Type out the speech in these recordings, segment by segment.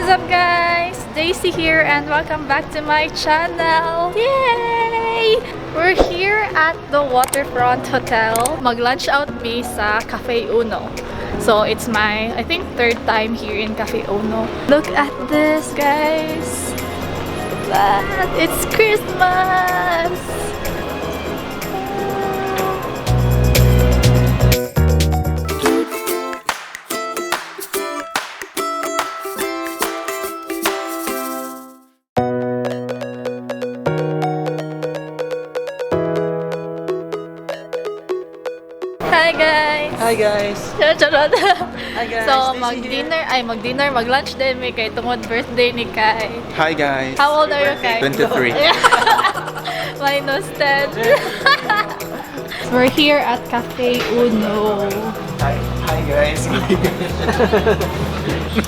What's up, guys? Daisy here and welcome back to my channel. Yay! We're here at the Waterfront Hotel. Mag-lunch out me sa Cafe Uno. So it's my, I think, third time here in Cafe Uno. Look at this, guys! Look at that! It's Christmas! Hi, guys! Hi, guys! Charot, charot. Hi, guys! So, Daisy mag-dinner, ay mag-dinner, mag-lunch din may kay tungod birthday ni Kai. Hi, guys. How old are you, Kai? 23. Minus 10. We're here at Cafe Uno. Hi, hi guys.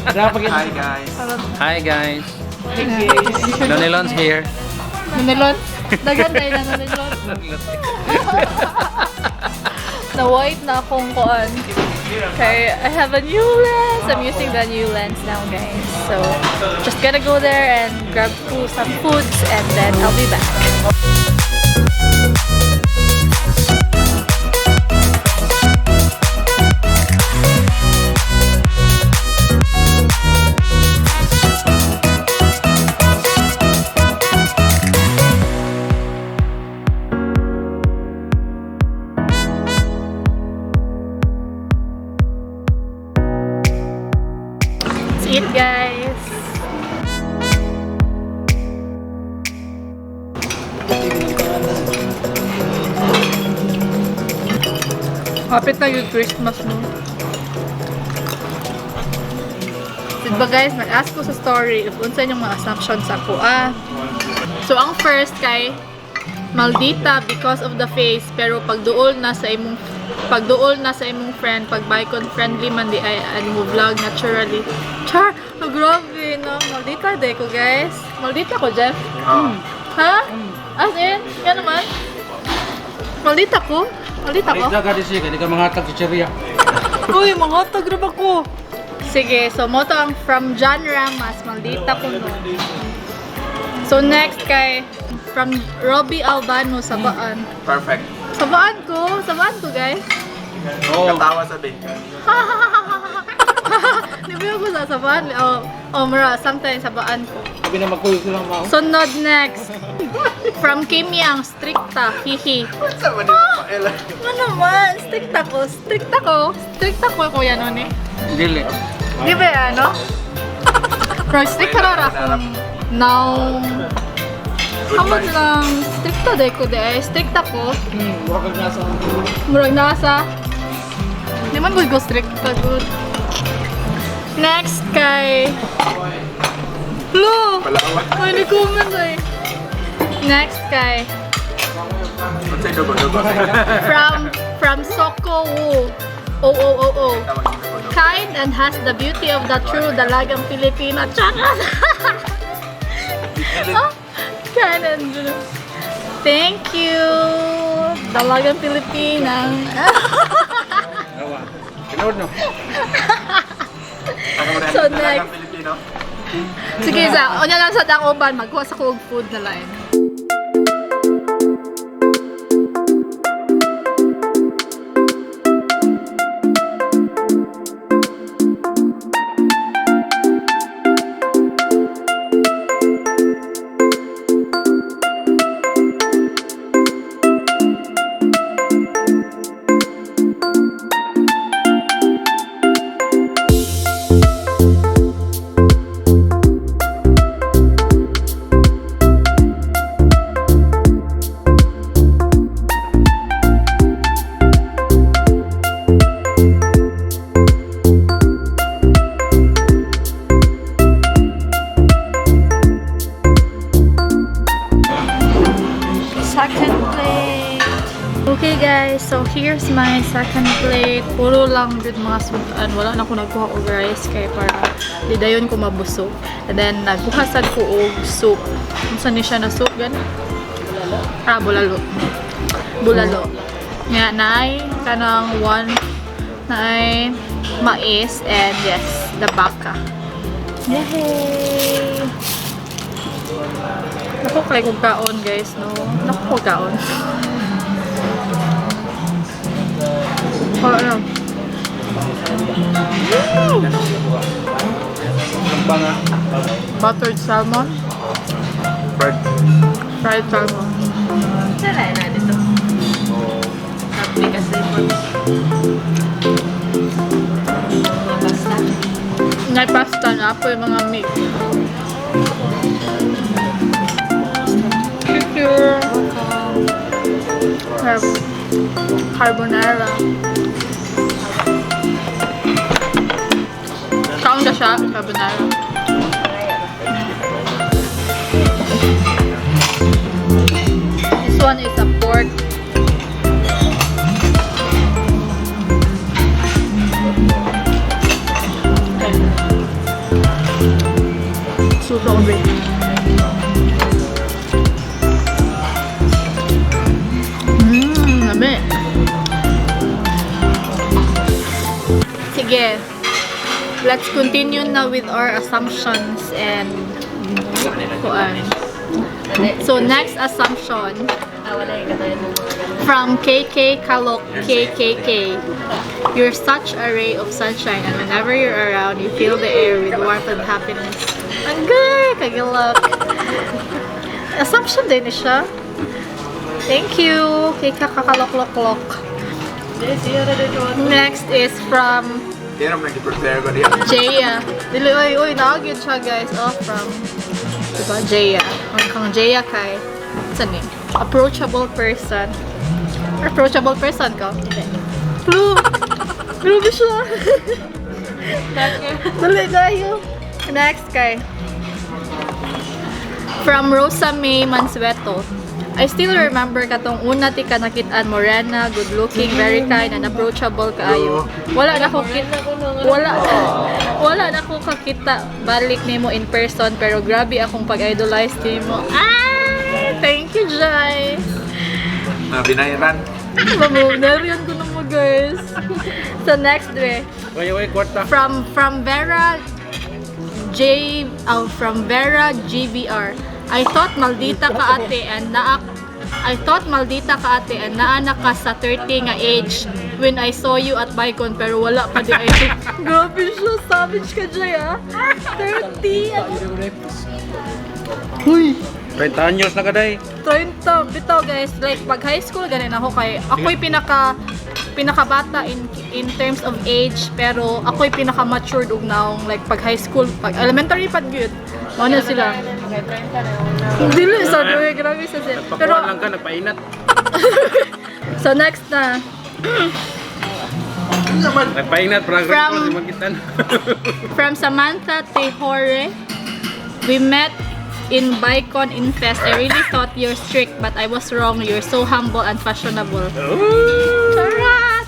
Hi, guys. Hi, guys. Nonilon's here. Nunilon? Daghan tayo na nunilon. Na white na akong kuan. Okay, I have a new lens. I'm using the new lens now, guys. So, just gonna go there and grab some foods and then I'll be back. Let's eat, guys. Kapit na yung Christmas, no? Diba, guys, nag-ask ko sa story if unsa inyong mga assumptions ako. Ah. So, ang first kay maldita because of the face, pero pagduol na sa imong friend, pag bicon friendly man di ay and mo vlog naturally. Char, oh, grabe no, maldita de ko, guys. Maldita ko, Jeff. Oh. Ha? As in, yan naman. Maldita ko. Maldita ko. Ka di siya, ka mga tag-chicheria. Uy, mga tagrab ako. Sige, so mo to ang from John Ramas, maldita ko no. So next kay from Robbie Albano, sabaan. Perfect. Sabaan ko, guys. Oh. Katawa sabi. Di ba yung sa sabaan? Oh, oh, mara, sometimes sabaan ko. Sabi na magkuyog lang mao. Sunod next. From Kim Yang, stricta, hihi. Sa man ni Ano naman, stricta ko, stricta ko, stricta ko kuya nun eh. Dili. Di ba ano? Pero stricta ra akong now. Amo lang, stricta de ko de ay, stricta ko. Mura kag nasa. Murag nasa. Di man good ko stricta good. Next kay Lo! Palawan. Ay, ni comment ay. Next kay Unsay dugo dugo? from Soko Wu. O O O O. Kind and has the beauty of the true dalagang Pilipina. Charot! Oh, kind and thank you! Dalagang Pilipina. Awa. Kinod no. So, next. Pilipino. Sige, sa unya lang sa dakoban, magkuha sa ko og food na line. Second plate. Okay guys, so here's my second plate. Puro lang jud mga sudan. Wala na ko nagkuha og rice kay para di dayon ko mabusog. And then nagkuha sad ko og soup. Unsa ni siya na soup gani? Ah, bulalo. Bulalo. Nga naay kanang one naay mais and yes, the baka. Yay! Naku, kay kong kaon, guys, no? Naku, kong kaon. Oh, ano? Banga. Buttered salmon? Bird. Fried salmon. Sala na dito. Happy kasi po. Basta. May pasta na po yung mga meat. Thank you. Carbonara. Kaon ka siya, carbonara. This one is a pork. Suto ko babe. Lami. Sige. Let's continue na with our assumptions and kuan. So next assumption Ah, wala yung katayan ng mga ganun. from KK Kalok KKK. You're such a ray of sunshine and whenever you're around, you fill the air with warmth and happiness. Ang gay! Kagilok. Assumption din ni siya. Thank you, KK Kakaloklok. Next is from Di naman nag-prepare ko diya. Jaya. Dili, oy, oy, naagid siya guys. Oh, from, diba, Jaya. Ang kang Jaya kay, saan ni? Approachable person. Approachable person ka? Blue! Grabe siya! Dali tayo. Next kay. From Rosa May Mansueto. I still remember katong una ti ka nakitaan morena, good looking, very kind and approachable kaayo. Wala na ko kita wala wala na ko kakita balik nimo in person pero grabe akong pag-idolize nimo. Ah! Thank you, Jai. Na binayran. Mamunarian ko na mo, guys. So next, we Way, way, kwarta. from Vera J oh, from Vera GBR. I thought maldita ka ate and naa I thought maldita ka ate and naa na ka sa 30 nga age when I saw you at Bicon pero wala pa di ay. Grabe siya, savage ka Jay ah. 30 ano? Huy, 30 anyos na kaday. 30 bitaw guys, like pag high school ganin ako kay ako'y pinakabata in terms of age pero ako'y pinaka matured og naong like pag high school pag elementary pad gyud mao na sila Mga 30 na una. dili sa duwe grabe sa sila pero Pakuan lang ka, nagpainat. so next na Nagpainat, progress ko si Magitan. From Samantha Tehore, we met in Bicon Infest. I really thought you're strict, but I was wrong. You're so humble and fashionable. Charot!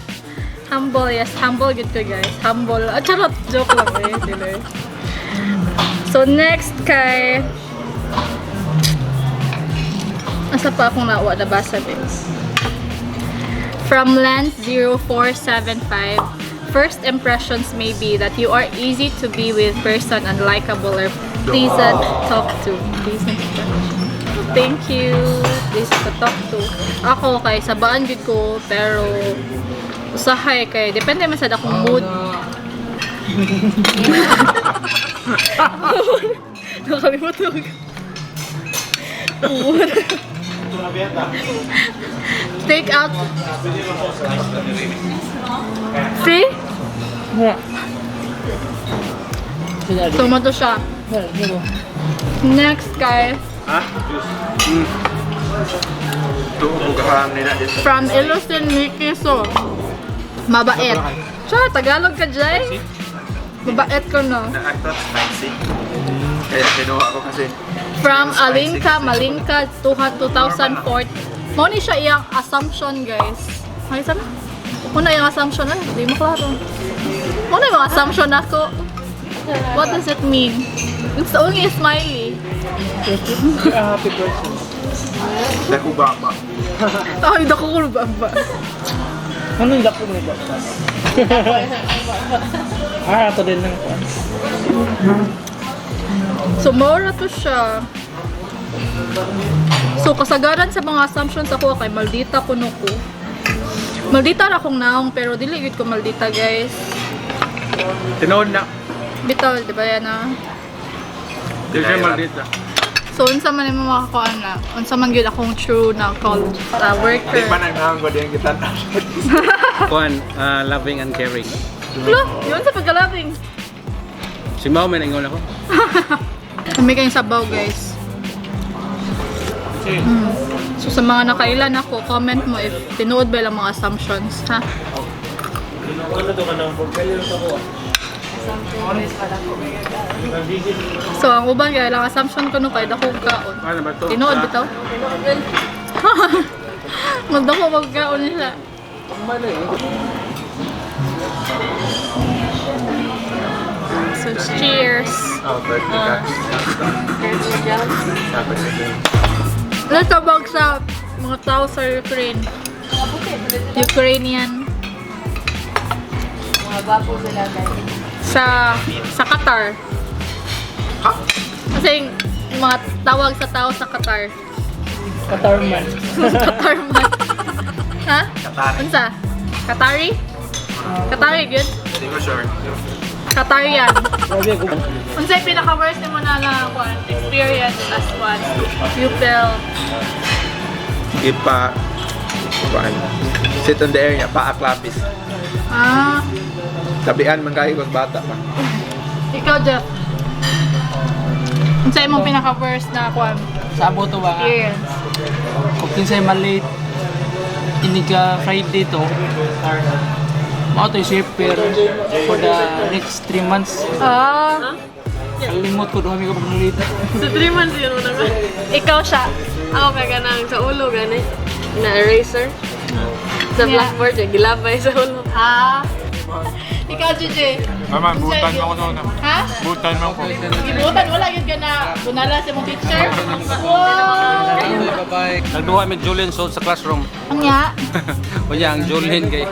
Humble, yes. Humble good ko, guys. Humble. Ah, charot. Joke lang eh. Dili. So, next kay... Asa pa akong nawa nabasa, guys? From Lance0475, first impressions may be that you are easy to be with person and likable or pleasant to talk to. Pleasant to talk to. Thank you. Pleasant to talk to. Ako kay sabaan gid ko pero usahay kay depende man sad akong mood. Nakalimot ko. Take out. See? Tomato siya. Next, guys. Ha? Tuo ko nila dito. From Ilosin Nikki So. Mabait. Siya, Tagalog ka, Jay. Mabait ko, no? Na I thought spicy. Kaya kinuha ko kasi. From Alinka Malinka 2004. Mo ni siya iyang assumption, guys. Ay, sabi? Muna yung assumption ay, di mo klaro. Muna yung assumption ako. What does it mean? It's only a smiley. You're a happy person. Dako ba ba? Ay, dako ko ba ba? Ano yung dako mo ba? Ah, ito din lang. So, mora to siya. So, kasagaran sa mga assumptions ako kay maldita kuno ko. Maldita ra akong naong pero dili gyud ko maldita, guys. Tinuod na. Bitaw, di ba yan ah? Di siya maldita. So, unsa man imo makakuan na? Unsa man gyud akong true na college worker. Di pa nagnahan ko din kita na. Kuan, loving and caring. Lo, yun sa pagkalabing. Si Mao may nangon ako. Kami kayong sabaw, guys. So, sa mga nakailan ako, comment mo if tinuod ba ilang mga assumptions, ha? So, ang uban kaya lang assumption ko no kay dako kaon. Ano ba to? Tinuod bitaw? Magdako magkaon nila. So, cheers! Oh, birthday ka. Let's tabag sa mga tao sa Ukraine. Ukrainian. Mga gwapo sila guys. Sa Qatar. Kasi yung mga tawag sa tao sa Qatar. Qatar man. Qatar man. Ha? Qatar. Unsa? Qatari? Qatari, good? Hindi ko sure. Qatarian. Unsa yung pinaka-worst nimo na kuan, experience as one pupil? Ipa... Kuan. Sit on the area, paaklapis. Ah, Tabian man kayo kung bata pa. Ikaw, Jeff. Unsa imong pinaka-worst na kuan Sa abo to ba nga? experience? Kung kinsay malate, ini ka Friday to, mao to yung pero for the next 3 months. Ah, Kalimot ko, duha mi ko pag nalate. Sa 3 months yun mo naman. Ikaw siya. Ako kay kanang sa ulo gani. Na eraser. Sa blackboard, eh, gilabay sa ulo. Ah. Ikaw, JJ. Mama, butan mo ako noon. Ha? Butan mo ako. Gibutan, wala yun ka na bunala sa mong teacher. Wow! Bye-bye. Nagduha mi Julian sold sa classroom. Anya, Unya ang Julian kay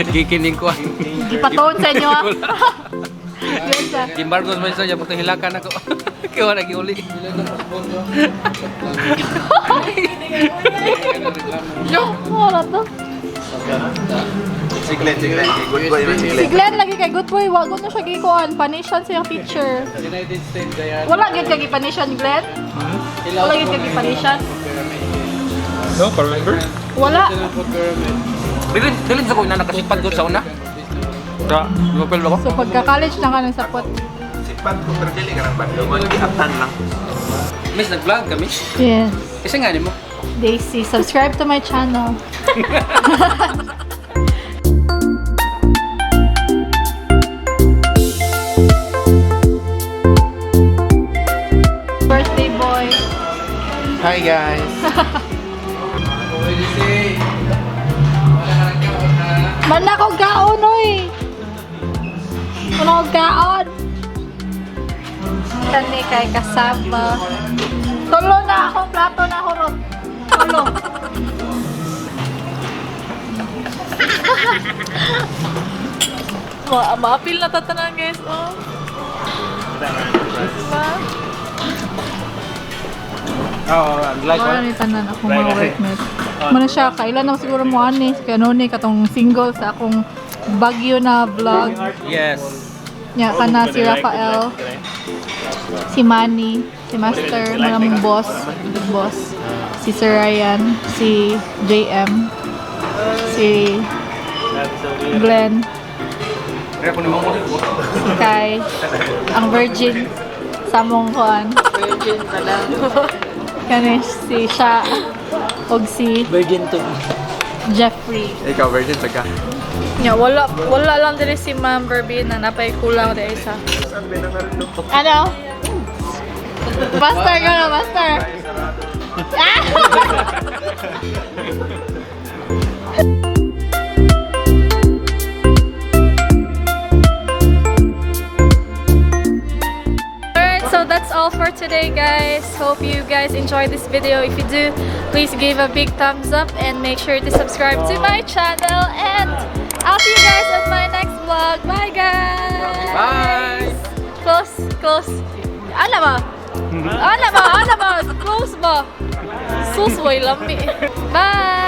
gikining ko. ipatuon sa inyo ah. Yun sa. Gimbargos man siya butang hilakan ako. Kaya wala giuli. Yo, wala to. Si Glenn, si Glenn. Kay Good boy man si Si Glenn. Glenn lagi kay good boy, wag na siya gikuan, panishan sa iyang teacher. United States Dayan. Wala gyud ka gipanishan, Glenn? Wala gyud ka gipanishan? No, remember? Wala. Dili dili sa ko na nakasipat gud sa una. Sa lupel ako. So pagka-college na ka ng sapot. Sipat ko pero dili ka ng bandungon. Giatan lang. Miss, nag-vlog kami. Yes. Kasi nga nimo. Daisy, subscribe to my channel. Birthday boy. Hi guys. Mana ko kaon oy. Mana ko kaon. Kani kay kasama. Tulo na akong plato na hurot. Tulo. Ma maapil na tatanan, guys, oh. Diba? Oh, like Wala ni tanan akong mga workmate. Muna siya, kailan na siguro mo ani, kaya noon ni katong single sa akong Baguio na vlog. Yes. Nya kana si Rafael, si Manny, si Master, mga mong boss, big boss, si Sir Ryan, si JM, si Glenn, Kaya kunin mo mo. si Kai, ang Virgin sa mong kuan. Virgin pala. Kani si Sha og si Virgin to. Jeffrey. Ikaw, virgin sa ka. Nya wala wala lang diri si Ma'am Verbena, napay kulang diri isa. Ano? Master ka na, master. Ah! Alright, so that's all for today, guys. Hope you guys enjoyed this video. If you do, please give a big thumbs up and make sure to subscribe to my channel. And I'll see you guys on my next vlog. Bye, guys! Bye. Close, close. Ana ba? Ana ba? Ana ba? Close ba? Sus, way lami. Bye!